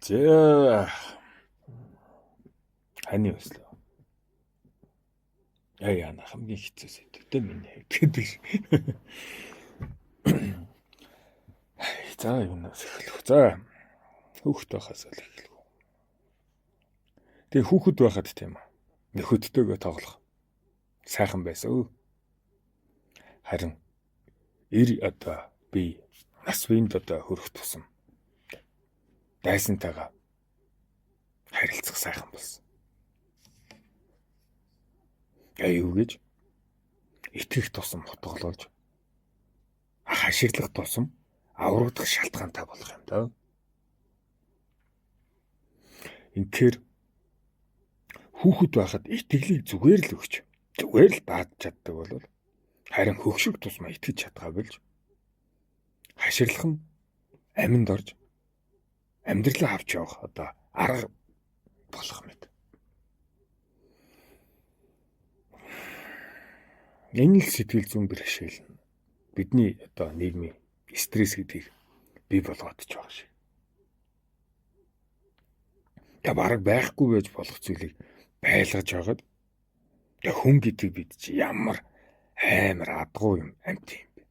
За ханы өслөө. Яа яна хамгийн хэцүү сэдв дээ миний хувьд гэдэг. За юунаас эхлэх. За хүүхэд байхаас л эхлэх. Тэгээ хүүхэд байхад тийм үү. Нөхөдтэйгөө тоглох сайхан байсан өө. Харин эр одоо би нас биед одоо хөрөх тусам дайсантайгаа харилцах сайхан болсон. Аюу гэж итгэх тусам хотголуулж хаширлах тусам аврагдах шалтгаантай болох юм даа. Инхээр хүүхэд байхад итгэлийг зүгээр л өгч, зүгээр л баадж чаддаг бол харин хөгшиг тусмаа итгэж чадгаа болж хаширлах нь аминд орж амьдралаа авч явах одоо арга болох мэт. Энэ л сэтгэл зүйн бэрхшээл нь бидний одоо нийгмийн стресс гэдгийг бий болгоод ч байгаа шиг. Тэгээ бараг байхгүй байж болох зүйлийг байлгаж байгаад тэгээ хүн гэдэг бид чи ямар амар адгуу юм амт юм бэ.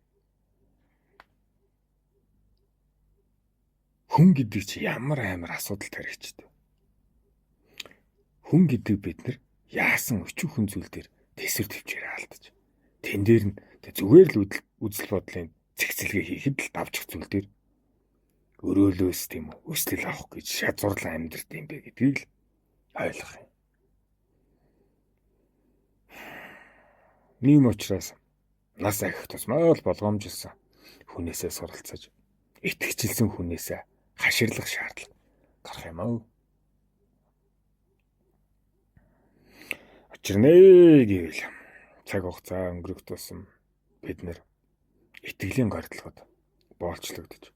Хүн гэдэг чи ямар амар асуудал таригчдаг. Хүн гэдэг бид нар яасан өчүүхэн зүйл дээр тэсвэр төвчээр алдаж. Тэн дээр нь зүгээр л үзэл бодлын зэгцэлгээ хийхэд л давчих зүйл дээр өрөөлөөс тийм үү өслөл авах гэж шазуурлан амьдрт юм бэ гэдгийг л ойлгох юм. Нийгэм учраас нас ахих тусмаа л болгоомжилсан хүнээсээ суралцаж итгэжлсэн хүнээсээ хаширлах шаардлага гарах юм аа. Учир нэ гэвэл цаг хугацаа өнгөрөх тусам бид нэр итгэлийн гордлогод боолчлогдож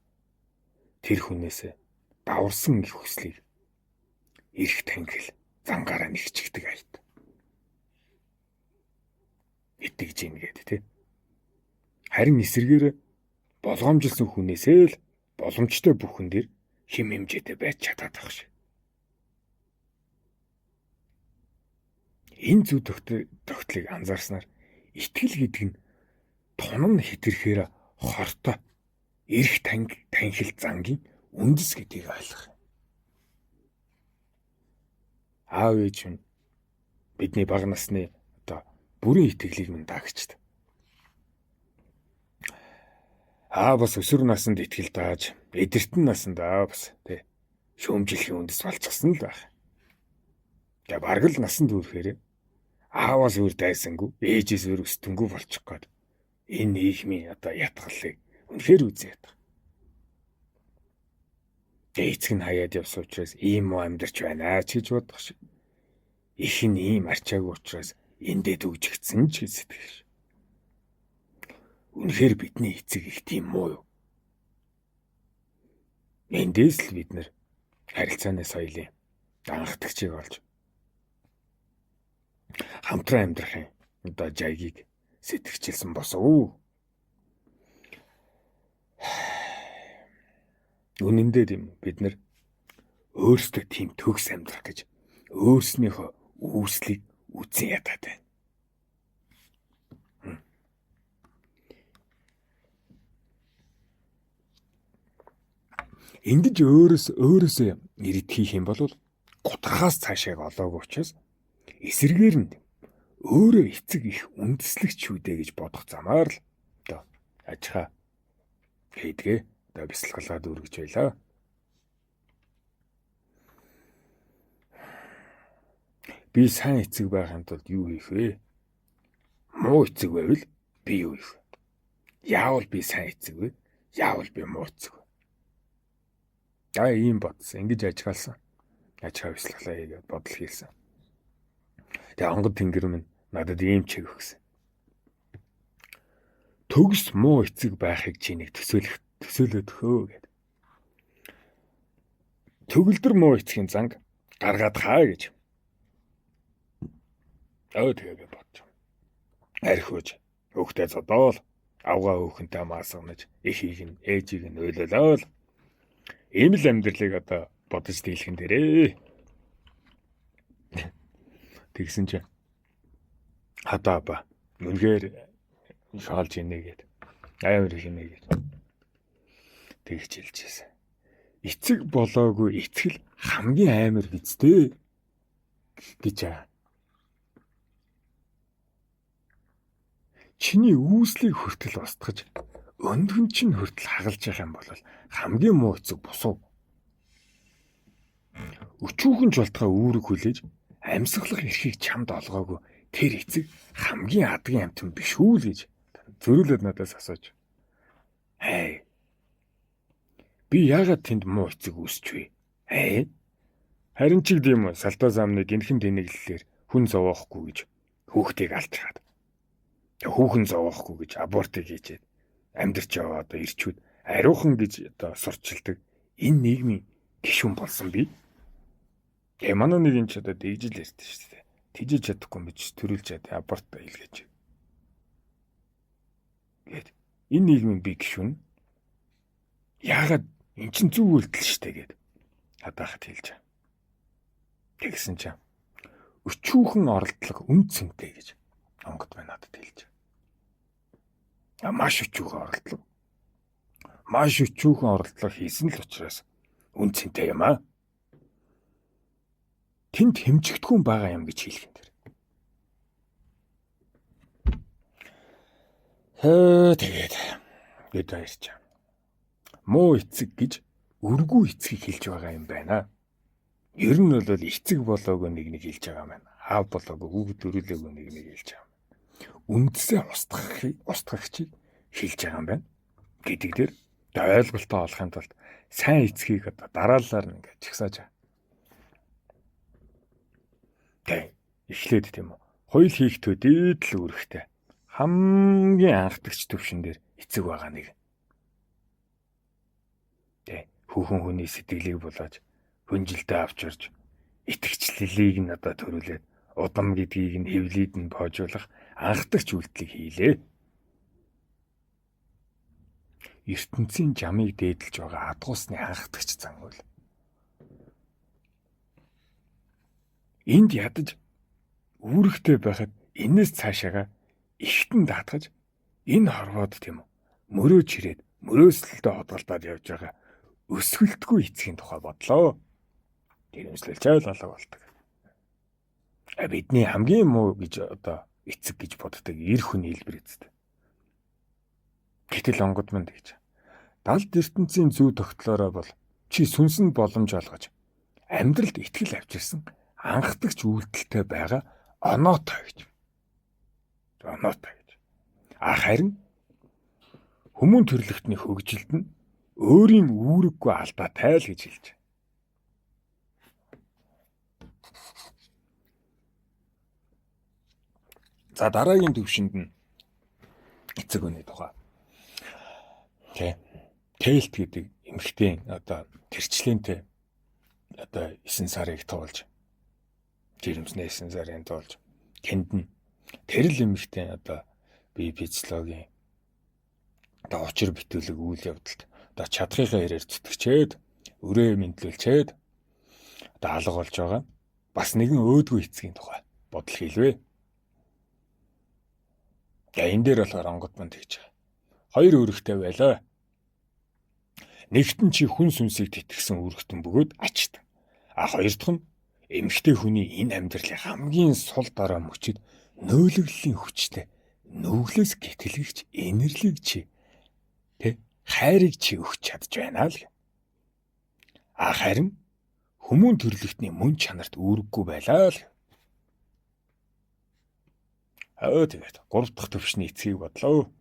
тэр хүнээсээ даварсан их хүслийг эрх танхил зангаараа нэгчигдэг аят. Итгэж ийн гээд тий. Харин эсэргээр болгоомжилсан хүнээсээ л боломжтой бүхэн дээр хим хэмжээтэй байж чадаад байх шиг. Энэ зүй тогтлыг анзаарснаар итгэл гэдэг нь тунам хэтэрхээр хортой эрх танхил зангийн үндэс гэдгийг ойлгох юм. Аав ээж нь бидний бага насны одоо бүрэн итгэлийг минь дагчд. Аа бас өсвөр наснд итгэл дааж, эдэртэн наснд аа бас тий шүүмжлэхийн үндэс болчихсон л байх. Тэгээ бараг л насанд хүрэхээр ааваас өөр дайсангүй, ээжээс өөр өстөнгүү болчих гээд энэ нийгмийн одоо ятгалыг үнэхээр үзээ ядах. Тэгээ эцэг нь хаяад явсан учраас ийм муу амьдарч байна ч гэж бодох шиг. Их нь ийм арчаагүй учраас эндээ төгжигдсэн ч гэж сэтгэх. Үнэхээр бидний эцэг их тийм муу юу? Эндээс л бид нэр харилцааны соёлын анхдагчийг олж хамтран амьдрахын одоо жайгийг сэтгэгчилсэн босов уу? Үнэн дээр юм бид нар өөрсдөө тийм төгс амьдрах гэж өөрснийхөө үүслийг үзэн ядаад байна. Ингэж өөрөөсөө ирээд хийх юм бол гутрахаас цаашааг олоогүй учраас эсэргээр нь өөрөө эцэг их үндэслэгч шүү дээ гэж бодох замаар л одоо ажихаа хийдгээ одоо бясалгалаа дүүргэж байлаа. Би сайн эцэг байхын тулд юу хийх вэ? Муу эцэг байвал би юу хийх вэ? Яавал би сайн эцэг вэ? Яавал би муу эцэг вэ? Аа ийм бодсон. Ингэж ажигласан. Ажихаа бясалгалаа хийгээд бодол хийлсэн. Тэгээ онгод тэнгэр минь надад ийм чиг өгсөн. Төгс муу эцэг байхыг чи нэг төсөөлөд хөө гэд. Төгөлдөр муу эцгийн занг гаргаад хаа гэж. Өө тэгээ би бодож. Арх хөөж өөхтэй зодоол авгаа өөхөнтэй маасгнаж эхийг нь ээжийг нь уйлуулаад ийм л амьдралыг одоо Бодож дийлхэн дээрээ. Тэгсэн чинь хадаа ба үнэхээр шоолж инэ гэд. Амар их инэ гэд. Тэгж хэлж байсан. Эцэг болоогүй эцэг л хамгийн амар биз дээ гэж аа. Чиний үүслийг хүртэл устгаж өндгөн чинь хүртэл хагалж явах юм бол хамгийн муу эцэг бусуу. Өчүүхэн жолтгой үүрэг хүлээж амьсгалах эрхийг чамд олгоогүй тэр эцэг хамгийн адгийн амьтан биш үү л гэж зөрүүлээд надаас асууж. Хей. Би яагаад тэнд муу эцэг үүсч вэ? Хей. Харин ч гэдэм үү салдаа замны гинхэн тэнэглэлээр хүн зовоохгүй гэж хүүхдийг алчхаад. Хүүхэн зовоохгүй гэж абортыг хийчээд амьдарч яваа одоо ирчүүд ариухан гэж одоо сурчилдаг энэ нийгмийн гишүүн болсон би. Тэгээ манай нэг энэ ч одоо дэгжил ярьдэн шүү дээ. Тэжиж чадахгүй юм чи төрүүлж чад аборт илгээж. Гэт энэ нийгмийн би гишүүн. Яагаад эн чин зөв үйлдэл шүү дээ гэд хадахад хэлж байгаа. Тэгсэн чинь өчүүхэн оролдлого үн цэнтэй гэж онгод байна надад хэлж. Маш өчүүхэн оролдлого. Маш өчүүхэн оролдлого хийсэн л учраас үн цэнтэй юм аа. Тэнд хэмжигдэхүүн байгаа юм гэж хэлэх юм тэр. Тэгээд бид баярч. Муу эцэг гэж өргүү эцгийг хэлж байгаа юм байна. Ер нь бол эцэг болоогүй нэг нэг хэлж байгаа юм байна. Аав болоогүй хүүхэд төрүүлээгүй нэг нэг хэлж байгаа. Үндсээ устгахчийг хэлж байгаа юм байна гэдэг дээр ойлголтоо олохын тулд сайн эцгийг одоо дараалалаар нь ингээд чагсааж байгаа. Тэг. Эхлээд тийм үү. Хуйл хийх төдийд л үүрэгтэй. Хамгийн анхдагч төвшин дээр эцэг байгаа нэг. Тэг. Хүүхэн хүний сэтгэлийг булааж хөнжилдөө авч орж итгэгчлэлийг нь одоо төрүүлээд удам гэдгийг нь хэвлийд нь боожуулах анхдагч үйлдэлийг хийлээ. Ертөнцийн жамыг дээдэлж байгаа адгуусны анхдагч зан үйл. Энд ядаж үүрэгтэй байхад энэс цаашаага ихтэн даатгаж энэ хорвоод тийм үү мөрөө чирээд мөрөөслөлтөд хадгалдаад явж байгаа өсгөлтгүй эцгийн тухай бодлоо. Тэрэмслэл чайл алга болдог. Бидний хамгийн муу гэж одоо эцэг гэж боддог эр хүн хэлбэр эцэд. Гэтэл онгод мань тэгж. Далд ертөнцийн зүй тогтлоороо бол чи сүнсэнд боломж олгож амьдралд итгэл авчирсан анхдагч үйлдэлтэй байгаа оноотой гэж. Оноотой гэж. А харин хүмүүн төрлөختний хөгжилд нь өөрийн үүрэггүй алдаатай л гэж хэлж. За дараагийн төвшөнд нь эцэг хүний тухай. Тэ. Тэлт гэдэг эмэгтэй одоо тэрчлэнтэй одоо 9 сарыг туулж жирэмснээ 9 сарын туулж тэнд нь тэр л эмэгтэй одоо бие физиологийн одоо учир битүүлэг үйл явдалд одоо чадхынхаа хэрээр зүтгэчээд өрөө мэндлүүлчээд одоо алга болж байгаа. Бас нэгэн өөдгөө эцгийн тухай бодол хэлвэ. За энэ дээр болохоор онгод манд тэгж байгаа. Хоёр үүрэгтэй байлаа. Нэгт нь чи хүн сүнсийг тэтгэсэн үүрэгтэн бөгөөд ачт. А хоёр дахь нь эмэгтэй хүний энэ амьдралын хамгийн сул дорой мөчид нөөлөглөлийн хүчтэй нүглээс гэтэлгэгч энерлийг чи тэ хайрыг чи өгч чадж байна л. А харин хүмүүн төрлөختний мөн чанарт үүрэггүй байлаа л. Тэгээд гурав дахь төвшний эцгийг бодлоо.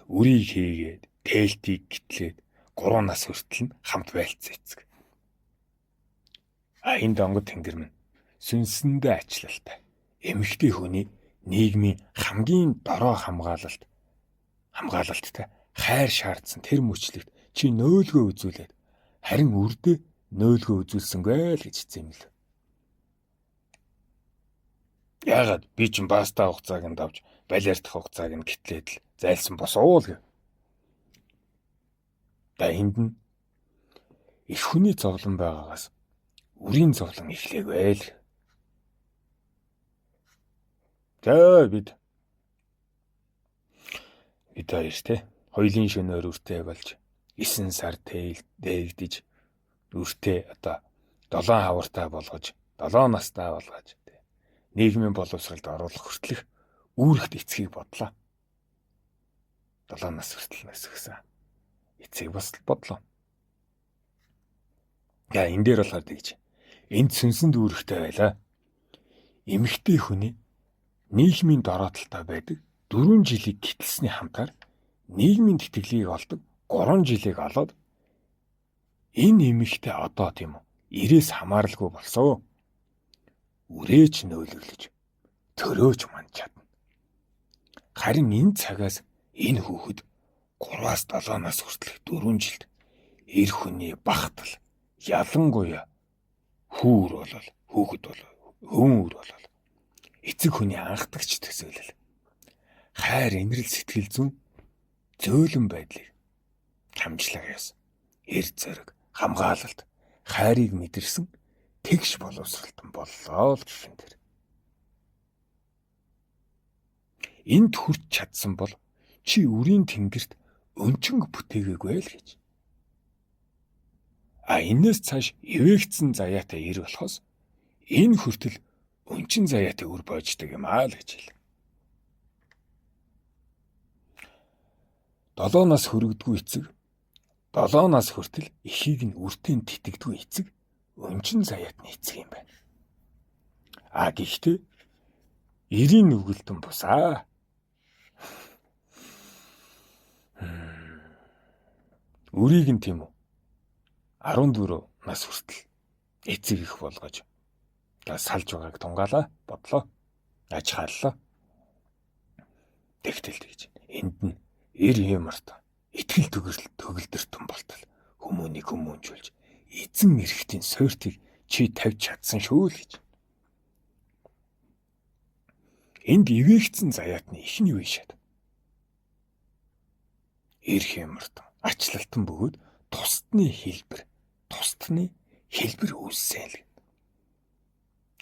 Үрийг хийгээд, тээлтийг гитлээд 3 нас хүртэл нь хамт байлцсан эцэг. А энд онгод тэнгэр минь сүнсэндээ ачлалтай. Эмэгтэй хүний нийгмийн хамгийн дорой хамгаалалттай хайр шаардсан тэр мөчлөгт чи нөөлгөө үзүүлээд харин үрдээ нөөлгөө үзүүлсэнгүй л гэж хэлсэн юм л. Яагаад би чинь баста хугацааг нь давж балиартах хугацааг нь гэтлээд л зайлсан босуу л гэв. Да энд нь Эх хүний зовлон байгаагаас үрийн зовлон эхлэегүй л. За бид хоёр те хоёлын шөнөөр үртэй болж 9 сар тээгдэж үртэй одоо 7 хавартай болгож 7 настай болгож те нийгмийн боловсролд оруулах хүртэлх үүрэгт эцгийг бодлоо. 7 нас хүртэл насгсан. Эцгийг бас бодлоо. Я энэ дээр болохоор тэгж. Энд сүнсэнд үүрэгтэй байлаа. Эмэгтэй хүний нийгмийн дороо талтай байдаг 4 жилийг гítэлсний хамтаар нийгмийн тэтгэлгийг олдог 3 жилийг олоод энэ эмэгтэй одоо тийм үү 90-ээс хамааралгүй болсон. Үрээч нөөлөглөж төрөөч манд чадна. Харин энэ цагаас энэ хүүхэд 3-аас 7 нас хүртэлх 4 жилд эр хүний багтал ялангуяа хүүр болол хүүхэд бол хөвөн үр болол эцэг хүний анхдагч төсөөлөл хайр инрэл сэтгэл зүйн зөөлөн байдлыг хамжлах ёс эр зориг хамгаалалт хайрыг мэдэрсэн тэгш боловсралтан боллоо л гэх юм тэр. Энд хүрч чадсан бол чи үрийн тэнгэрт өнчинг бүтээгээгүй л гэж. А энээс цааш ивээгдсэн заяатай ир болохоос энэ хүртэл өнчин заяатай үр боождаг юм аа л гэж хэл. 7 нас хөрөгдгүү эцэг 7 нас хүртэл эхийг нь үртэн тэтгэдэггүй эцэг өнчин заяатны эцэг юм байна. А гэхдээ 90-ийн нүгэлтэн бусаа. Өрийг нь тийм үү 14 нас хүртэл эцэг их болгож салж байгааг тунгаалаа бодлоо аж хааллаа. Тэгтэл тэгж энд нь эр юмарт итгэл төгөлдөртөн болтол хүмүүнийг хүмүүнжүүлж эзэн эрхтийн сууртыг чи тавьж чадсан шүү л гэж. Энд ивээгдсэн заяатны эхний үе шат. Эр хэмэрт ачлалтан бөгөөд тусдны хэлбэр үүссэн л.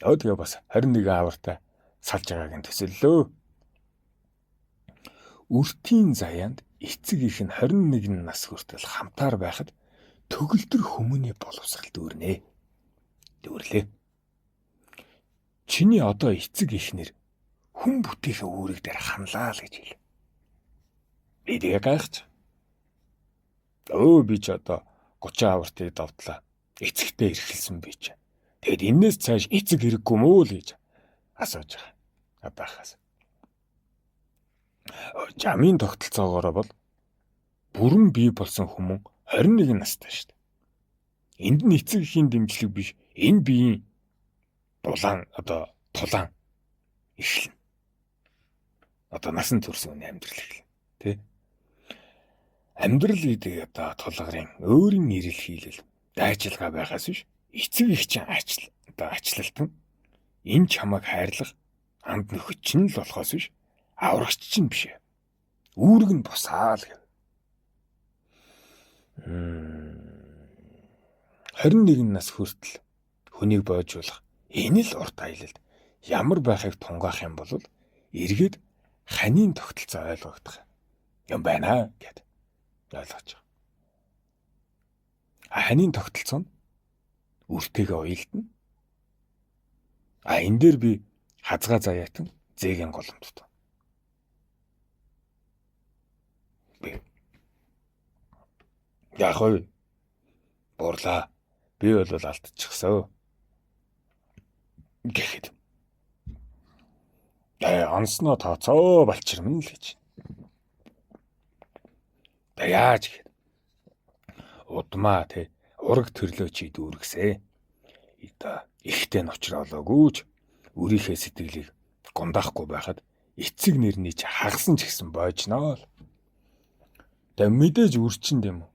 Тэгээ бас 21 авартай салж байгааг нь төсөллөө. Үртийн заяанд эцэг их нь 21 нас хүртэл хамтаар байхад төгөлдөр хүмүүний боловсрал дүүрнэ. Дүүрлээ. Чиний одоо эцэг ихнэр хүн бүтээхээ үүрэг дээр ханлаа л гэж хэл. Би тэгээ гайхаж. Би ч одоо 30 авартыг давтлаа. Эцэгтэй эрхэлсэн би ч. Тэгэд энээс цааш эцэг хэрэггүй мүү л гэж асууж байгаа. Одоо хаас. Жамын тогтолцоогоороо бол бүрэн бий болсон хүмүүн 21 настай шүү дээ. Энд нь эцэг эхийн дэмжлэг биш, энэ биеийн дулаан одоо тулаан эхэлнэ. Одоо насан турш үний амьдрал эхэлнэ, тэ? Амьдрал гэдэг одоо тулгарын өөрийн нэрэл хийлэл дайчилгаа байхаас биш эцэг их чинь ачлал одоо ачлалтан энэ чамайг хайрлах анд нөхөд чинь л болохоос биш аврагч чинь биш. Үүрэг нь бусаа л гэв. 21 нас хүртэл хүнийг боожуулах энэ л урт аялалд ямар байхыг тунгаах юм бол эргээд ханийн тогтолцоо ойлгогдох юм байна гэд ойлгож байгаа. А ханийн тогтолцоо нь үртэйгээ уялдана. А энэ дээр би хазгаа заяатан зээгийн голомттой. Би яах вэ? Бурлаа. Би бол алдчихсан. Гэхэд онсноо тооцоо балчирмэн л гэж. Та яаж гэхэд удмаа те ураг төрлөө чи дүүргэсэ. Ида ихтэй ночроолоогүй ч өрийнхээ сэтгэлийг гундаахгүй байхад эцэг нэрний чи хагасан ч гэсэн бойжноо л. Тэгээ мэдээж үрчин дэм үү.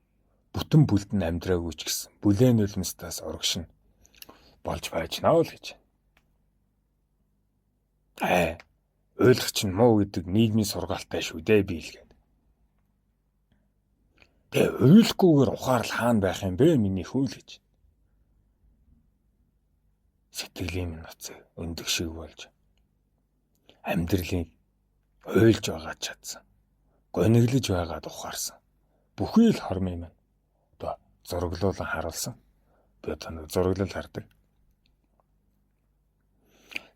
Бүтэн бүлдэн амьдраагүй ч гэсэн бүлээн нулимстаас урагшин болж байжнаа л гэж. Ойлгох чинь муу гэдэг нийгмийн сургаалтай шүү дээ би л гэд. Тэгээ уйлахгүйгээр ухаарл хаана байх юм бэ миний хүү л гэж. Сэтгэлийн минь ноцоо өндөг шиг болж амьдралыг уйлж байгаа чадсан. Гониглож байгаад ухаарсан. Бүхий л хормын минь одоо зураглуулан харуулсан. Би одоо нэг зураглал хардаг.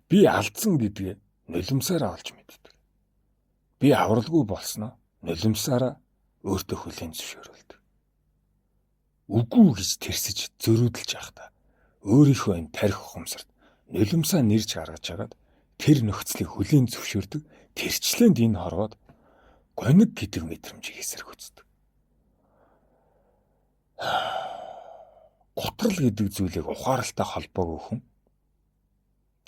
Би алдсан гэдгээ нулимсаараа олж мэддэг. Би авралгүй болсноо нулимсаараа өөртөө хүлээн зөвшөөрүүлдэг. Үгүй гэж тэрсэж зөрүүдэлж явахдаа өөрийнхөө энэ тарих ухамсарт нулимсаа нэрж гаргаж хагаад тэр нөхцөлийг хүлээн зөвшөөрдөг. Тэрчлээнд энэ хорвоод гониг гэдэг мэдрэмжийг эсэргүүцдэг. Гутрал гэдэг зүйлийг ухааралтай холбоогүй хүн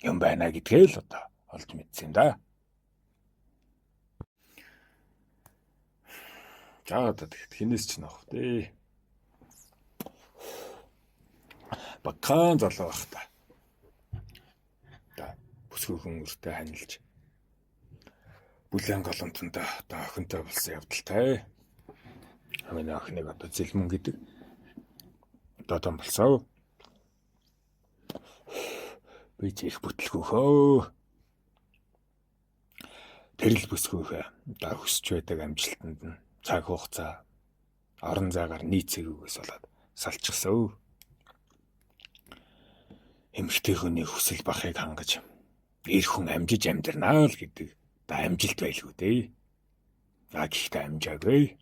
юм байна гэдгээ л одоо олж мэдсэн юм да. За одоо тэгэхэд хинээс ч нөх дээ. Багаан залуу байх та. Одоо бүсгүйхэн өртөө ханилж бүлээн голомтонд одоо охинтой болсон явдалтай. Миний охиныг одоо зэлмэн гэдэг одоо том болсон. Би ч их бүтлгүүхөө. Тэр л бүсгүйхээ одоо өсч байдаг амжилтанд нь цаг хугацаа орон зайгаар нийцээгүйгээс болоод салчихсан. Эмэгтэй хүний хүсэл бахыг хангаж эр хүн амжиж амьдрнаа л гэдэг одоо амжилт байлгүй дээ. А гэхдээ амжаагүй.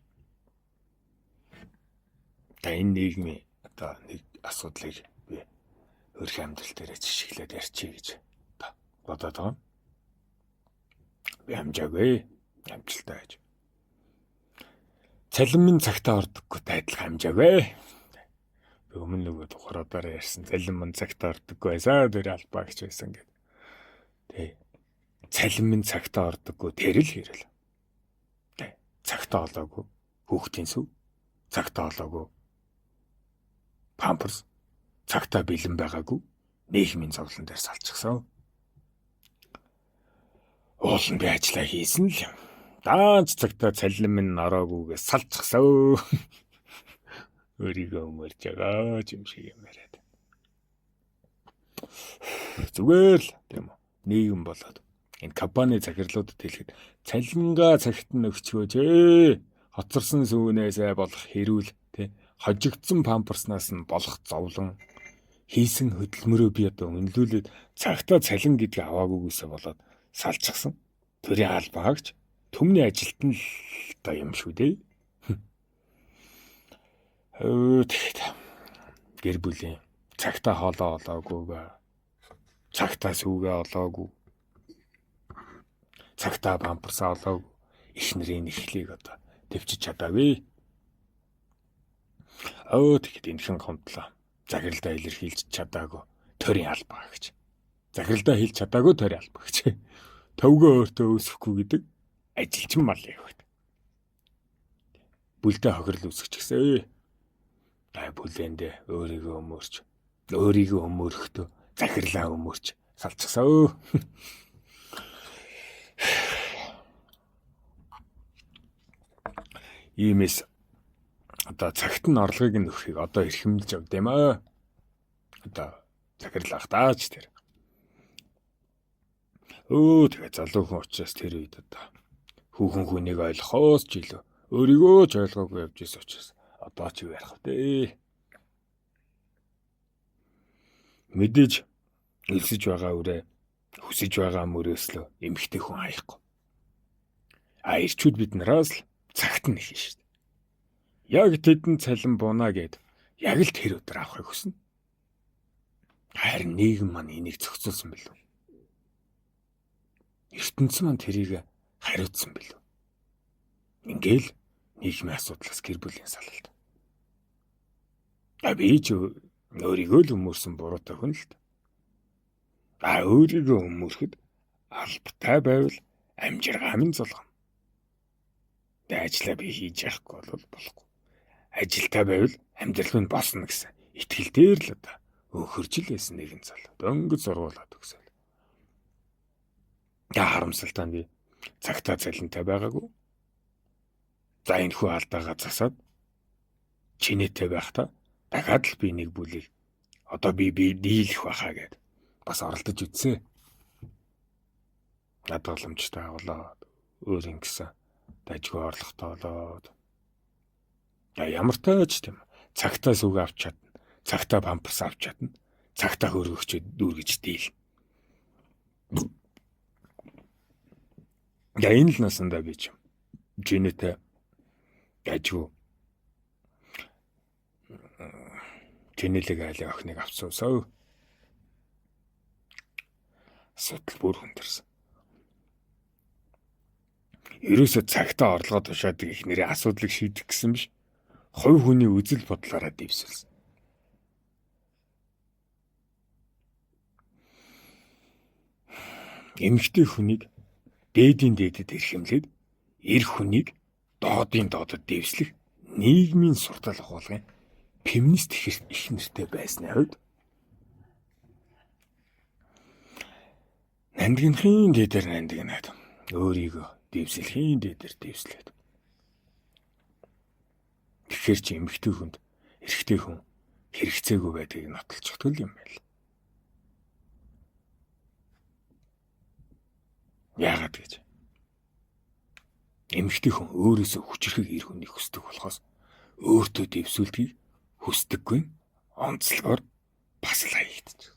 Та энэ нийгмийн одоо нэг асуудлыг би өөрийнхөө амьдрал дээрээ жишгэлээд ярьчих гэж одоо бодоод байгаа. Би амжаагүй. Амжилттай байж. Цалин минь цагтаа ордоггүй адилхан амжаагүй. Би өмнө нөгөө тухайдаар ярьсан цалин минь цагтаа ордоггүй байсан. Тэр албаа гэж байсан гэд. Тэ. Цалин минь цагтаа ордоггүй тэр л хэрэл. Тэ. Цагтаа олоогүй хүүхдийн сүв. Цагтаа олоогүй памперс. Цагтаа бэлэн байгаагүй нийгмийн зовлон дээр салчихсан. Уул нь би ажиллаа хийсэн л юм. Даанч цагтаа цалин минь ороогүйгээ салчихсан. Өөрийгөө өмөрж байгаа юм шиг юм яриад. Зүгээр л тийм үү. Нийгэм болоод энэ компани захирлуудад хэлэхэд цалингаа цагт нь өгчгөөч ээ. Хоцорсон сүүнээсээ болох хэрүүл тий хожигдсон памперснаас нь болох зовлон хийсэн хөдөлмөрөө би одоо үнэлүүлээд цагтаа цалин гэдгийг аваагүйгээсээ болоод салчихсан. Төрийн албаагч түмний ажилт нь л одоо юм шүү дээ. Тэгэхэд гэр бүлийн цагтаа хоолоо олоогүйгээ, цагтаа сүүгээ олоогүй, цагтаа памперсаа олоогүй, их нэрийн эхлийг одоо төвчж чадаагүй. Тэгэхэд энэхэн гомдлоо. Захиралдаа илэрхийлж чадаагүй төрийн албаа гэж. Захиралдаа хэлж чадаагүй төрийн албаа гэж. Төвгөө өөртөө үүсэхгүй гэдэг ажилчин мал явахт. Бүлдээ хохирол үүсгэчихсэн. Та бүлээндээ өөрийгөө өмөрч, өөрийгөө өмөрөхдөө захирлаа өмөрч салчихсан. Иймээс одоо цагт нь орлогыг нь өгөхийг одоо эрхэмлж явд юм аа. Одоо захирал ах таач тэр. Тэгээ залуу хүн учраас тэр үед одоо хүүхэн хүнийг ойлгохоос ч илүү өөрийгөө ч ойлгоогүй явж исэн учраас одоо ч юу ярих вэ? Мэдээж өлсөж байгаа үрээ хүсэж байгаа мөрөөслөө эмэгтэй хүн хаяхгүй. А ирчүүд бид нараас л цагт нь их шүү дээ. Яг тэдэн цалин бунаа гэд яг л тэр өдөр авахыг хүснэ. Харин нийгэм маань энийг зохицуулсан билүү? ертөнц маань тэрийг хариуцсан билүү? Ингээл нийгмийн асуудлаас гэр бүлийн салалт. А би ч өөрийгөө л өмөрсөн буруутай хүн л. А өөрийгөө өмөрөхөд албатай байвал амжиргаа минь зулгана. Тэ ажлаа би хийж яахгүй бол болохгүй. Ажилтай байвал амьдрал минь босно гэсэн итгэл дээр л одоо өөхөрж л байсан нэгэн зал. Дөнгөж зургуулад өгсөл. Я харамсалтай нь би цагтаа цалинтай байгаагүй. За энэ хүү алдаагаа засаад Чинээтэй байхдаа дахиад л би нэг бүлийг одоо би дийлэх байхаа гэд бас оролдож үзсэн. Надад боломжтой болоод өөр ингэсэн дажгүй орлоготой болоод ямар тааж тийм цагтаа сүг авч чадна, цагтаа памперс авч чадна, цагтаа хөргөгчөө дүүргэж дийл. Я энэ л насандаа би ч жинэтэй дажгүй Чинэлэг айлын охиныг авсан сав. Асуудал бүр хүндэрсэн. Ерөөсө цагтаа орлогоо тушаадаг их нэрээ асуудлыг шийдэх гэсэн биш. Хувь хүний үзэл бодлоороо дэвсэлсэн. Эмэгтэй хүнийг дээдийн дээдэд эрхэмлээд эр хүнийг доодын доодод дэвслэх нийгмийн суртал ухуулгын феминист их нэртэй байсны хувьд нандинхын дээдэр нандинаад өөрийгөө дэвсэлхийн дээдэр дэвслээд. Тэгэхээр чи эмэгтэй хүнд эрэгтэй хүн хэрэгцээгүй байдгийг нотолчихдог юм байл. Яагаад гэж? Эмэгтэй хүн өөрөөсөө хүчрхэг эр хүнийг хүсдэг болохоос өөртөө дэвсүүлдгийг хүсдэггүй онцлогоор бас л хаягдчих.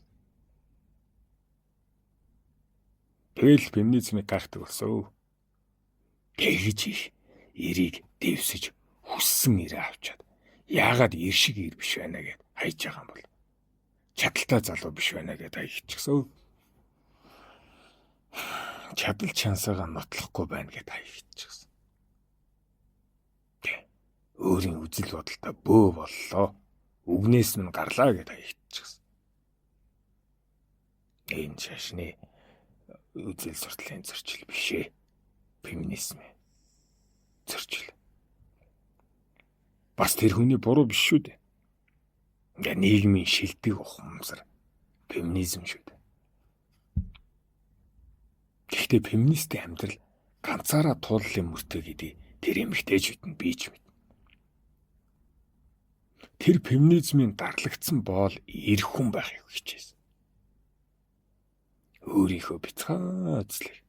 Тэгэл феминизмыг гайхдаг болсон. Тэгж их эрийг дэвсэж хүссэн ирээ авчаад яагаад эр шиг эр биш байна гэд хайж байгаа юм бол чадaltaй залуу биш байна гэд хаягдчихсан. Чадал чансаагаа нотлохгүй байна гэд хаягдчихсан. Тэ. Өөрийн үзэл бодолтой бөө боллоо. Үгнээс минь гарлаа гэд хаягдчихсан. Энэ шашны үзэл суртлын зөрчил биш ээ. Феминизм зөрчил. Бас тэр хүний буруу биш шүү дээ. Ингээ нийгмийн шилдэг ухамсар феминизм шүү дээ. Гэхдээ феминистийн амьдрал ганцаараа тууллын мөртөө гэдгийг тэр эмэгтэйчүүд нь би ч мэднэ. Тэр феминизмын дарлагдсан боол эр хүн байхыг хичээсэн. Өөрийнхөө бяцхан үзлийг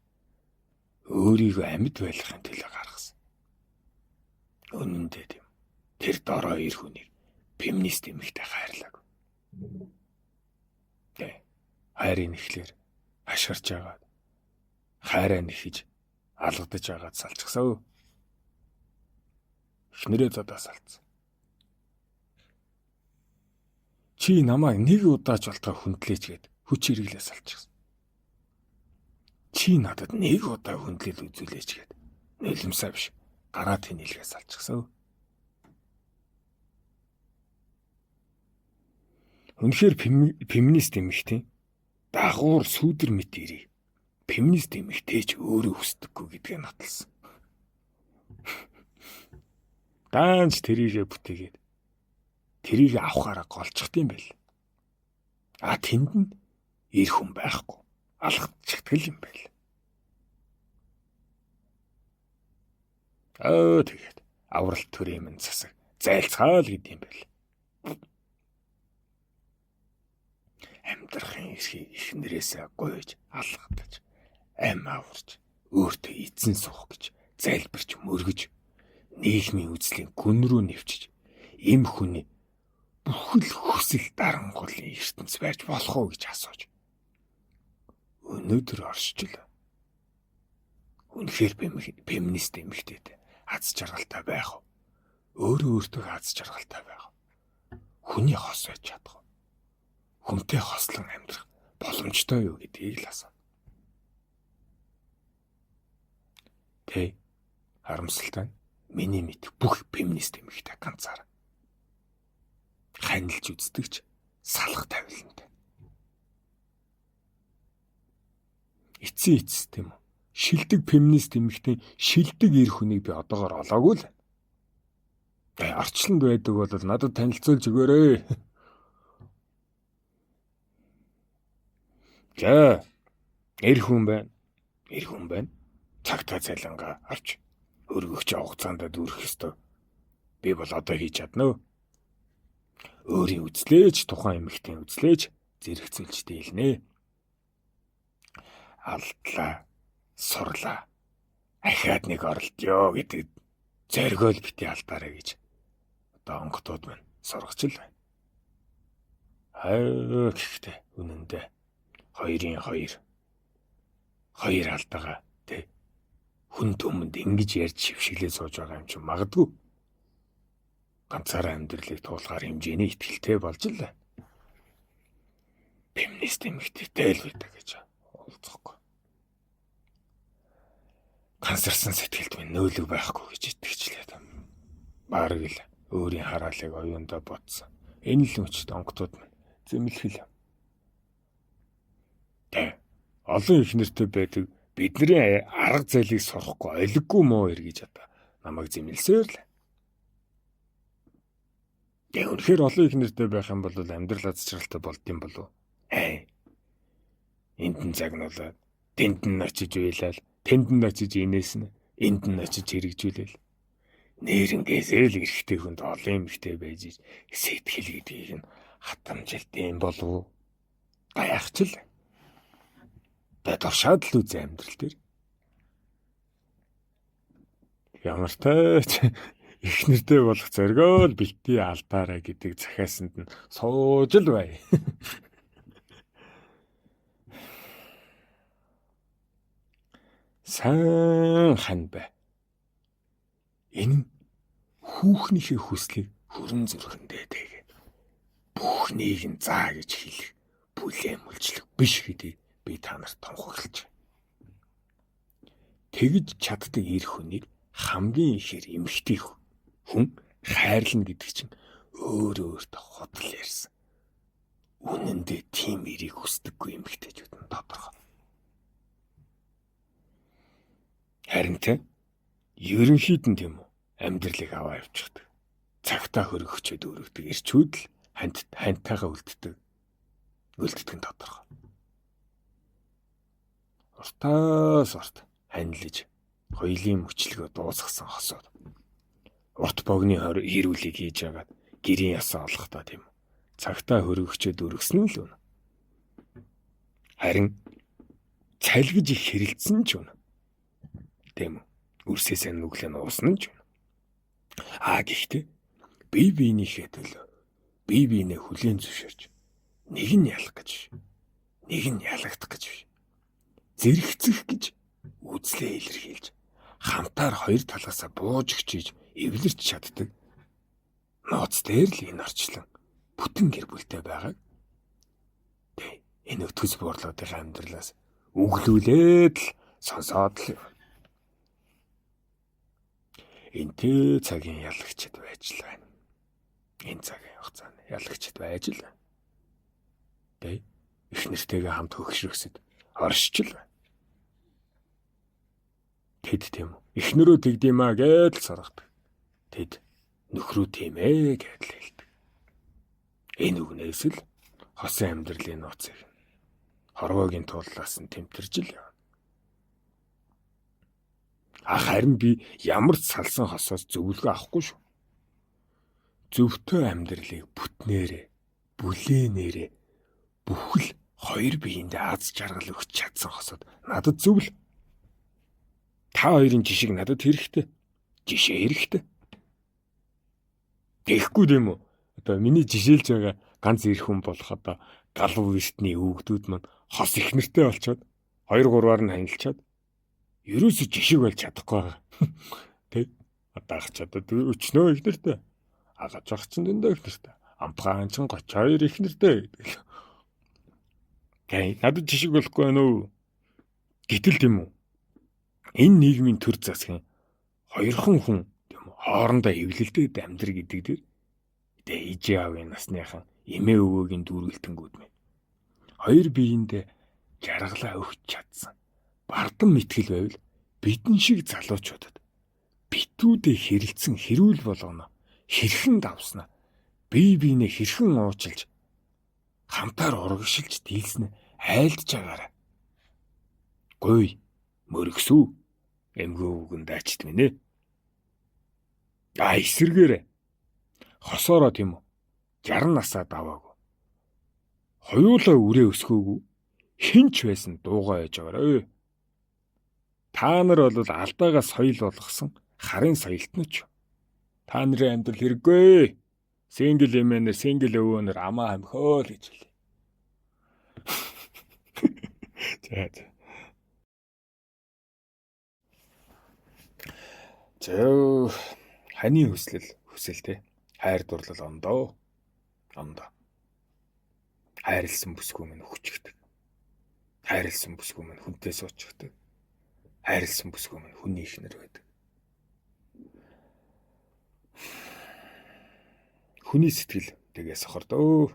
өөрийгөө амьд байлгахын төлөө гаргасан. Үнэн дээр тийм. Тэр дорой эр хүнийг феминист эмэгтэй хайрлаагүй. Тэ. Хайрын нэхлээр хашгирч агаад хайраа нэхэж алгадаж агаад салчихсан. Эхнэрээ зодоо салцсан. Чи намайг нэг удаач болтгоо хүндлээч гэд хүч хэрэглээ салчихсан. Чи надад нэг удаа хүндлэл үзүүлээч гэд нулимсаа биш гараа тэнэлгээ салчихсан. Үнэхээр феминист эмэгтэй дагуур сүүдэр мэт ирээ. Феминист эмэгтэй ч өөрөө хүсдэггүй гэдгээ нотолсон. Даанч тэрийгэ бүтээгээд тэрийг авахаараа голчих юм байл. А тэнд нь эр хүн байхгүй. Алгадчихдаг юм байл. Аа тэгээд авралт төрийн минь засаг зайлцгаал гэдэм байл. Амьдрахын эрхийг эхнэрээсээ гуйж алгадаж ам аварч өөртөө эзэн суух гэж залбирч мөргөж нийгмийн үзлийн гүн рүү нэвчиж эм хүний бүхэл хүсэл дарангуулын ертөнц байж болох уу гэж асууж өнөөдөр оршиж л үнэхээр феминист эмэгтэйтэй аз жаргалтай байх уу? Өөрөө өөртөө аз жаргалтай байх уу? Хүний хос байж чадах уу? Хүнтэй хослон амьдрах боломжтой юу гэдгийг л асуу. Тэ харамсалтай нь миний мэдэх бүх феминист эмэгтэй ганцаараа ханилж үздэгч салах тавилантай. Эцсийн эцэс тийм үү? Шилдэг феминист эмэгтэй шилдэг эр хүнийг би одоогор олоогүй л. Тэгээ орчлонд байдаг бол надад танилцуулж өгөөрэй. За эр хүн байна. Эр хүн байна. Цагтаа цалингаа авч өргөгч хугацаанд дүүрэх ёстой. Би бол одоо хийж чадна. Өөрийн үзлээж тухайн эмэгтэй үзлээж зэрэгцүүлж дийлнэ. Алдлаа, сурлаа. Ахиад нэг оролдъё гэдэг зоригоол бити алдаарай гэж одоо онготууд минь сургач л байна. Аа гэхдээ үнэндээ хоёрын хоёр хоёр алдаага тэ хүн түмэнд ингэж ярьж шившиглээ сууж байгаа юм чи магадгүй ганцаараа амьдралыг туулгаар хэмжээний итгэлтэй болж л байна. Феминист эмэгтэйтэй л байдаг гэж уулзахгүй. Гансарсан сэтгэлд минь нөөлөг байхгүй гэж итгэжлээ. Бараг л өөрийн хараалыг оюундаа бодсон. Энэ л мөчд онготууд минь зэмлэх л. Тэ олон их нэртэй байдаг бидний арга зайлыг сурахгүй олиггүй муу эргэж одоо намайг зэмлсээр л. Тэгээ үнэхээр олон их нэртэй байх юм бол амьдрал аз жаргалтай болд юм болов. Ээ. Энд нь загнуулаад, тэнд нь очиж уйлал, тэнд нь очиж инээсэн, энд нь очиж хэрэгжүүлэл. Нэрнгээсээ л эрэгтэй хүнд олон эмэгтэй байж сэтгэл гэдгийг нь хатамжилт юм болов. Гайхч л. Тэгээ туршаад л үзээ амьдрал дээр. Ямар тач их нэртэй болох зоригоо л бэлтий алдаарай гэдэг захиасанд нь сууж л бай. Сайн хан бай. Энэ нь хүүхнийхээ хүслийг хөрөн зүрхэндээ тэгээд бүхнийг нь заа гэж хэлэх бүлээн мүлжлэг биш гэдгийг би та нарт тунхаглаж. Тэгж чаддаг эр хүнийг хамгийн ихээр эмэгтэй хүн хайрлна гэдэг чинь өөр өөртөө худал ярьсан. Үнэндээ тийм эрийг хүсдэггүй эмэгтэйчүүд нь тодорхой. Харин тэ ерөнхийд нь тийм үү амьдралыг аваа явчихдаг. Цагтаа хөргөгчөд өргөдөг эрчүүд л хантайгаа үлддэг. Үлддэг нь тодорхой. Уртаас урт ханилж хоёлын мөчлөгөө дуусгасан хосууд. Урт богны хэрүүлийг хийж агаад гэрийн ясаа олохдоо тийм үү. Цагтаа хөргөгчөд өргөсөн л үнэ. Харин цалгиж их хэрэлдсэн ч үнэ. Тийм үү. Үрсээсээ нүглээ нуусан ч үнэ. Аа гэхдээ бие биенийхээ төлөө бие биенээ хүлээн зөвшөөрч нэг нь ялах гэж биш. Нэг нь ялагдах гэж биш. Зэрэгцэх гэж үзлээ илэрхийлж хамтаар хоёр талаасаа бууж өгчиж эвлэрч чаддаг. Нууц дээр л энэ орчлон бүтэн гэр бүлтэй байгааг тэ энэ өтгөс буурлуудын амьдралаас өглөөлээд л сонсоод л энтэй цагийн ялагчд байж л байна. Энэ цагийн хугацаанд ялагчд байж л байна. Тэ их нэртэйгээ хамт хөгшрөхсөд оршиж л байна. Тэд тийм үү. Эхнэрөө тэгдэм аа гэж л саргадаг. Тэд нөхрөө тийм ээ гэж л хэлдэг. Энэ үгнээс л хосын амьдралын нууцыг хорвоогийн тууллаас нь тэмтэрж л явна. Харин би ямар ч салсан хосоос зөвлөгөө авахгүй шүү. Зөвтөө амьдралыг бүтнээрээ, бүлээнээрээ бүхэл хоёр биеиндээ аз жаргал өгч чадсан хосод надад зөвл. Та хоёрын жишг надад хэрэгтэй. Жишээ хэрэгтэй. Тэгэхгүй тийм үү? Одоо миний жишээлж байгаа ганц эр хүн болох одоо галуу эртний өвгдүүд маань хос их нэртэй болчоод 2 3-аар нь ханилчаад ерөөсө жишг болж чадахгүй байгаа. Тэ? Одоо ах ч одоо өчнөө их нэртэй. Агаж ах чинь дэндээ их нэртэй. Амтгаан чинь 32 их нэртэй гэдэг л. Гэ надад жишг болохгүй байна уу? Гэтэл тийм үү? Энэ нийгмийн төр засгийн хоёрхан хүн тийм үү хоорондоо эвлэлдээд амьдр гэдэг дээр тэгээ ижээ аавын насныхан эмээ өвөөгийн дүүргэлтэнгүүд мэн. Хоёр биеиндээ жаргалаа өгч чадсан. Бардам мэтгэл байвал бидэн шиг залуучуудад битүүдээ хэрэлцэн хэрүүл болгоно. Хэрхэн давснаа бие биенээ хэрхэн уучлж хамтаар урагшилж дийлснэ айлдж агаарай. Гуй мөргсүү эмгөө үгэн даачт минь ээ. А эсэргээрээ хосоороо тийм үү. 60 насаа даваагүй. Хоёулаа үрээ өсгөөгүй. Хин ч байсан дуугаа яж байгаарай. Та нар бол алдаагаа соёл болгосон харын соёлтнууч. Та нарын амьдрал хэрэггүй. Сингл эмээнэр, сингл өвөөнөр амаа хамхиол гэж хэлээ. За. За ханы хүслэл хүсэл те. Хайр дурлал ондоо. Ондоо. Хайрлсан бүсгүй минь өгчөгдөг. Хайрлсан бүсгүй минь хүнтэй суучдаг. Хайрлсан бүсгүй минь хүний ихнэр байдаг. Хүний сэтгэл тэгээ сохордоо.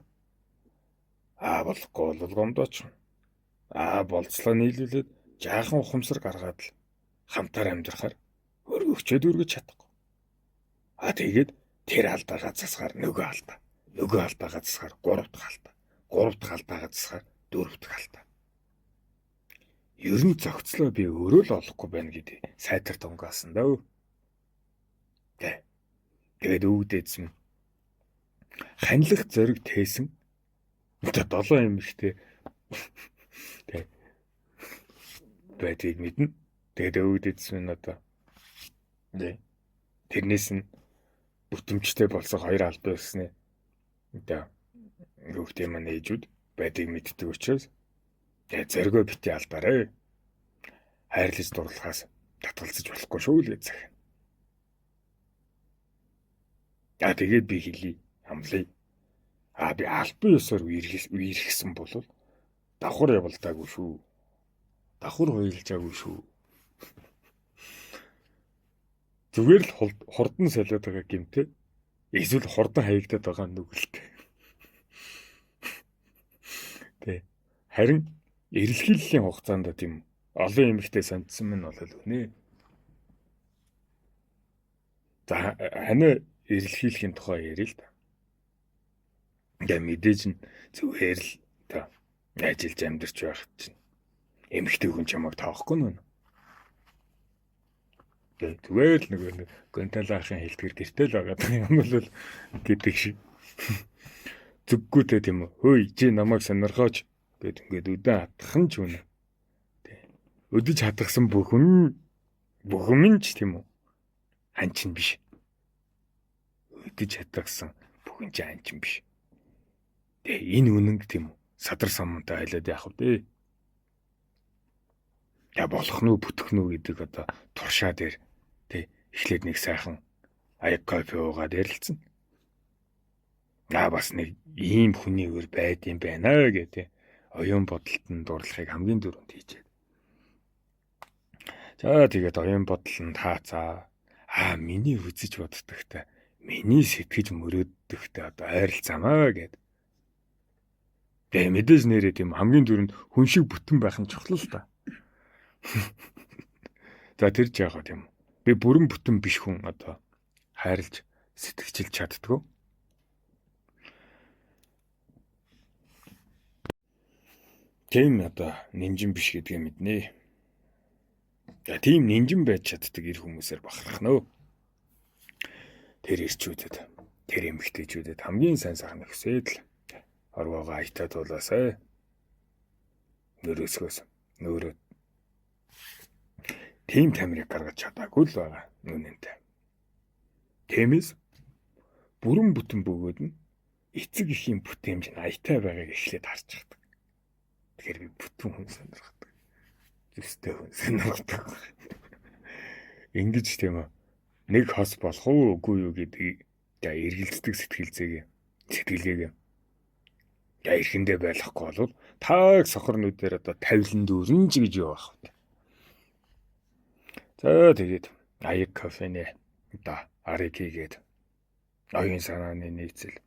Аа болохгүй бол гомдооч. Аа болцлоо нийлүүлээд жаахан ухамсар гаргаад л хамтаар амьдрахаар өргөгчөөд өргөж чадахгүй. Аа тэгээд тэр алдаагаа засгаар нөгөө алдаа, нөгөө алдаагаа засгаар гурав дахь алдаа, гурав дахь алдаагаа засгаар дөрөв дахь алдаа. Ер нь зохицлоо би өөрөө л олохгүй байна гэдэг сайтар тунгаасан дөө. Тэ. Тэгээд өвгдээдсэн. Ханилах зориг тээсэн. Одоо 7 юм ихтэй. Тэ. Байдгийг мэднэ. Тэгээд өвгдээдсэн нь одоо. Тэ. Тэрнээс нь бүтэмжтэй болсон хоёр албан ёсны одоо хүүхдийн маань ээжүүд байдгийг мэддэг учраас тэгээ зоригоо бити алдаарэ. Хайрлаж дурлахаас татгалзаж болохгүй шүү л гэж захина. За тэгээд би хэлье, амлая. Аа би албан ёсоор үерхсэн бол давхар явалдаагүй шүү. Давхар хуйлжаагүй шүү. Зүгээр л хурдан солиод байгаа гэмтэй. Эсвэл хурдан хаягдаад байгаа нүгэлтэй. Тэ. Харин эрэлхийллийн хугацаанд тийм олон эмэгтэй сонцсон минь бол үнэ. За ханаа эрэлхийлэхийн тухай яриа л да. Тэгээ мэдээж нь зүгээр л та ажиллаж амьдарч байх чинь эмэгтэй хүн чамайг тоохгүй нэ. Тэгээ зүгээр л нөгөө нэг Гонтала ахын хэлдгэр гэртэл байгаа юм бол гэдэг шиг. Зүггүйтэй тийм үү. Хөөе чи намайг сонирхооч гэд ингээд өдөн хатах нь ч үнэ. Тэ. Өдөж хатгсан бүхэн бүхэн ч тийм үү. Ханчин биш. Өдөж хатгсан бүхэн ч ханчин биш. Тэ энэ үнэн тийм үү. Садар самантай хайлаад яах вэ? Я болох нь уу бүтэх нь үү гэдэг одоо туршаа дээр тэ эхлээд нэг сайхан аяг кофе уугаад ярилцсан. Аа бас нэг ийм хүний өр байд юм байна гэ тэ. Оюун бодолт нь дурлахыг хамгийн түрүүнд хийжээ. За тэгээд оюун бодол нь таацаа. Аа миний үзэж боддогтой, миний сэтгэж мөрөөддөгтэй одоо ойролцоомаа гэд. Тэгээ мэдээж нэрээ тийм хамгийн түрүүнд хүн шиг бүтэн байх нь чухал л та. За тэр ч яхаа тийм. Би бүрэн бүтэн биш хүн одоо хайрлж сэтгэжлж чаддгүй. Тийм одоо нинжин биш гэдгээ мэднэ. За тийм нинжин байж чаддаг эр хүмүүсээр бахарх нөө. Тэр ирчүүдэд, тэр эмэгтэйчүүдэд хамгийн сайн сайхныг хүсээд л орвоогоо аятаа туулаасай. Нөрөөсгөөс нөөрөө тийм тамирыг гаргаж чадаагүй л байгаа нүнэнтэй. Тиймээс бүрэн бүтэн бөгөөд нь эцэг эхийн бүтээмж нь аятай байгааг эхлээд харж чаддаг. Тэгэхээр би бүтэн хүн сонирхдаг. Зүстэй хүн сонирхдаг. Ингэж тийм үү. Нэг хос болох уу үгүй юу гэдгийг эргэлздэг сэтгэл зээгээ сэтгэлгээгээ я эрхэндээ байлахгүй бол тааг сохор нүдээр одоо тавилан дүүрэн ч гэж юу байх вэ? За тэгээд аяг кафене одоо арыг хийгээд оюун санааны нийцэл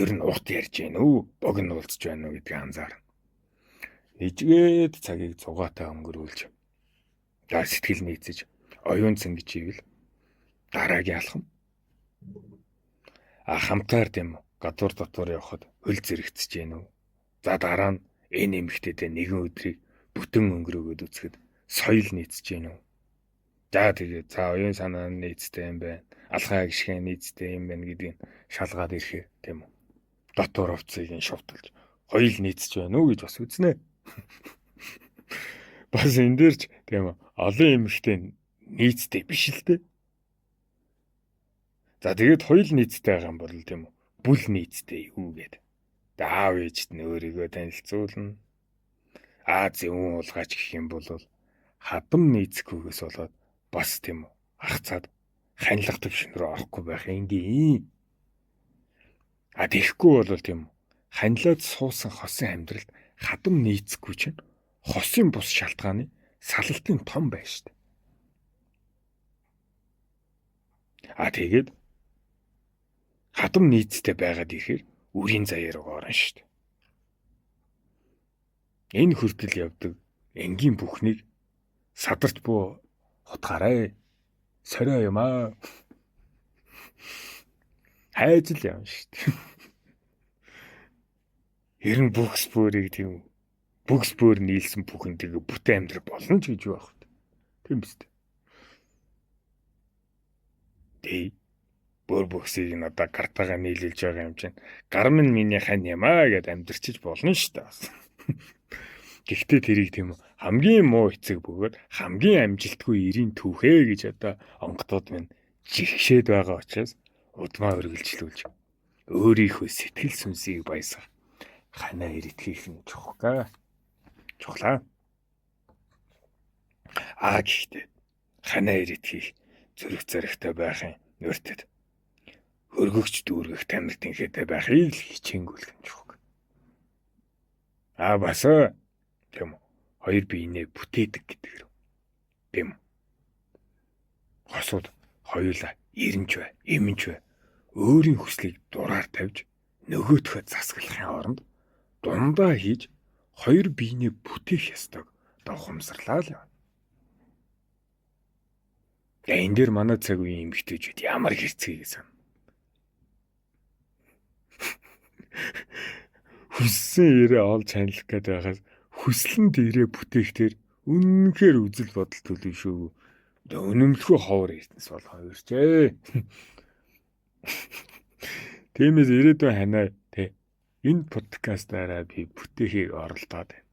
ер нь урт ярьж гин үү богино уулзж байна уу гэдгийг анзаарна. Нэжгээд цагийг зугаатай өнгөрүүлж за сэтгэл нийцэж оюун цэнгэж ивэл дараагийн алхам а хамтаар тийм үү гадуур дотор явхад хөл зэрэгцэж гин үү. За дараа нь энэ эмэгтэйдээ нэгэн өдрийг бүтэн өнгөрөөгөөд үзэхэд соёл нийцэж гин үү. За тэгээд за оюун санаа нь нийцтэй юм байна. Алхаа гიშгэн нийцтэй юм байна гэдгийг шалгаад ирэхээ, тийм үү? Дотор хувцсыг нь шувталж хоёул нийцж байна уу гэж бас үзнэ. Бас энэ дээр ч, тийм үү, олон эмэгтэй нийцтэй биш л дээ. За тэгээд хоёул нийцтэй байгаа юм бол, тийм үү, бүл нийцтэй юу гээд. Аав ээжд нь өөрийгөө танилцуулна. Аа зэвүүн уулгаач гэх юм бол хадам нийцэхгүйгээс болоод бас, тийм үү, ах цаад ханилах төвшин рүү орохгүй байх энгийн. А тэгэхгүй бол, тийм үү, ханилаад суусан хосын амьдралд хадам нийцэхгүй чинь хосын бус шалтгааны салалтын том байна шүү дээ. А тэгээд хадам нийцтэй байгаад ирэхээр үрийн заяа руу орно шүү дээ. Энэ хүртэл явдаг энгийн бүхнийг садарч буу хутгаарай. Сорио юм аа. Хайж л явна шүү дээ. Ер нь бүхс бөөрийг, тийм, бүхс бөөр нийлсэн бүхэн тэгээ бүтэн амьдрал болно ч гэж юу байх вэ? Тийм биз дээ. Тий. Бөөр бүхсийг нь одоо гартаагаа нийлүүлж байгаа юм чинь гар минь миний хань юм аа гэд амьдрчиж болно шүү дээ. Гэхдээ тэрийг, тийм үү, хамгийн муу эцэг бөгөөд хамгийн амжилтгүй эрийн түүхээ гэж одоо онготууд минь жигшээд байгаа учраас удмаа үргэлжлүүлж өөрийнхөө сэтгэл сүнсийг баясгах ханаа ирэтгэх нь чухал. Чухлаа. Аа гэхдээ ханаа ирэтгэх зүрх зоригтой байхын нөртөд хөргөгч дүүргэх тамир тэнхээтэй байхыг л хичээнгүйлэх нь чухал. Аа бас, тийм үү, хоёр биенээ бүтээдэг гэдэг рүү. Тийм үү? Хосууд хоёулаа эренч бай, эмэнч бай. Өөрийн хүслийг дураар тавьж нөгөөдхөө засаглахын оронд дундаа хийж хоёр биенээ бүтээх ёстойг давхамсарлаа л явна. Я энэ дээр манай цаг үеийн эмэгтэйчүүд ямар хэрцгий гэсэн. Хүссэн ирээ олж ханилах гэдэг байхаас хүслэн дээрээ бүтээх тэр үнэнхээр үзэл бодол төлөвшөөгүй өнөмлөхөө ховор эрдэнэс болгоо ирчээ. Тиймээс ирээдүйн ханаа тэ энэ подкастаараа би бүтээхийг оролдоод байна.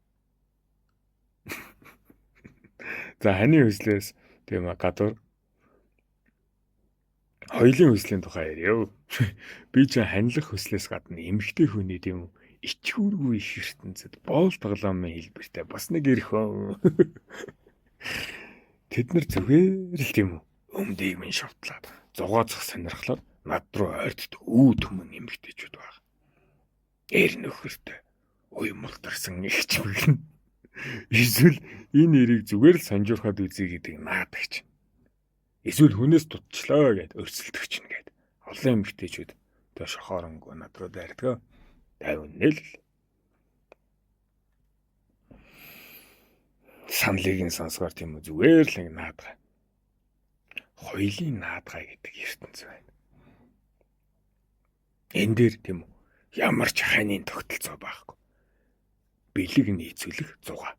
За ханы хүслээс, тийм, гадуур хоёлын хүслийн тухай яриа. Би ч ханилах хүслээс гадна эмэгтэй хүний, тийм үү, ичхүүргүй их ертөнцид боол тоглоомын хэлбэртэй бас нэг эрх. Тэд нар зүгээр л, тийм үү, өмдийг минь шовтлаад зугаацах сонирхлоор над руу ойртдог үү түмэн эмэгтэйчүүд баг. Эр нөхөртэй уймулдарсан их чимэгнэ. Эсвэл энэ эрийг зүгээр л санжуурхад үзье гэдэг наадагч. Эсвэл хүнээс дутчлаа гэд өрсөлдөгч нь гэд. Олон эмэгтэйчүүд тэ шохооронгүй над руу дайрдаг. 50 л саналыг нь сонсгоор, тийм үү, зүгээр л нэг наадгаа. Хоёлын наадгаа гэдэг ертөнц байна. Энэ дээр, тийм үү, ямар ч ханийн тогтолцоо байхгүй. Бэлэг нийцүүлэх зугаа.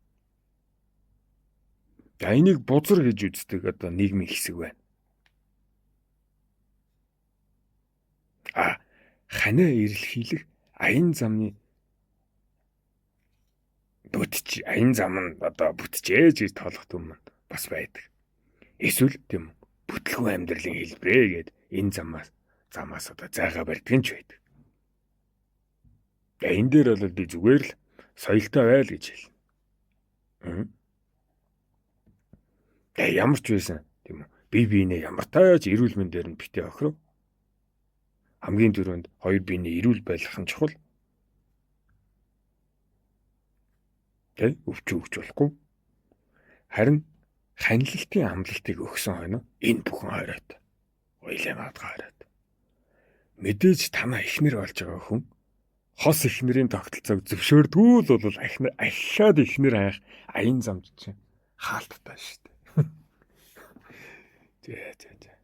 За энийг бузар гэж үздэг одоо нийгмийн хэсэг байна. А ханаа эрэлхийлэх аян замны бүтч аян зам нь одоо бүтчээж гэж тоолох түмэн бас байдаг. Эсвэл, тийм, бүтлгүй амьдралын хэлбэрээ гэд энэ замаас одоо зайгаа барьдаг нь ч байдаг. Энэ дээр бол би зүгээр л соёлтой байл гэж хэлнэ. Тэгээ ямар ч байсан, тийм үү, бие биенээ ямар тааж эрүүл мэндээр нь битээ охиров. Хамгийн түрүүнд хоёр биений эрүүл байх нь чухал. Тэ өвчин өгч болохгүй. Харин ханилтын амлалтыг өгсөн хойно энэ бүхэн хоройт. Уйлын наадгаа хоройт. Мэдээж танаа ихнэр болж байгаа хүн хос ихнэрийн тогтолцоог зөвшөөрдгүү л бол ахиад ихнэр хайх аян замд чинь хаалттай шүү дээ. Зэ зэ зэ.